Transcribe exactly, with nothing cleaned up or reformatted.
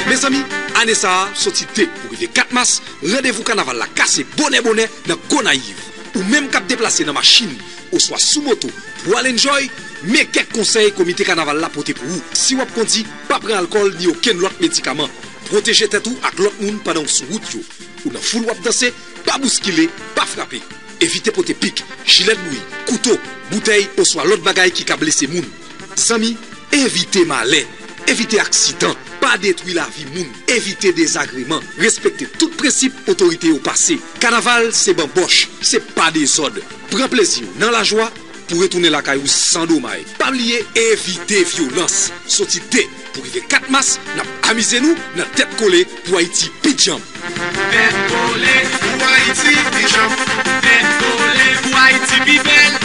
Mezanmi, ane sa a, soti de pou rive kat mas, randevou kanaval la kase bonè bonè nan Gonayiv. Ou menm k ap deplase nan machin oswa sou moto pou al enjoy, men kèk konsèy komite kanaval la pote pou ou. Si w ap kondi, pa pran alkòl ni okenn lòt medikaman. Pwoteje tèt ou ak lòt moun pandan w sou wout yo. Ou nan foul w ap danse, pa bouskile, pa frape. Evite pote pik, jilèt bouyi, kouto, boutèy oswa lòt bagay ki ka blese moun. Zanmi, evite malè, evite aksidan, pa detwi lavi moun, evite dezagreman, respekte tout prensip otorite yo pase. Kanaval se banbòch, se pa dezòd. Pran plezi w nan lajwa pou retounen lakay ou san domaj. Pa bliye evite vyolans. Soti de pou rive kat mas, n ap amize nou nan Tèt Kole pou Ayiti pi djanm. Tèt kole pou Ayiti pi djanm. Tèt kole pou Ayiti pi bèl.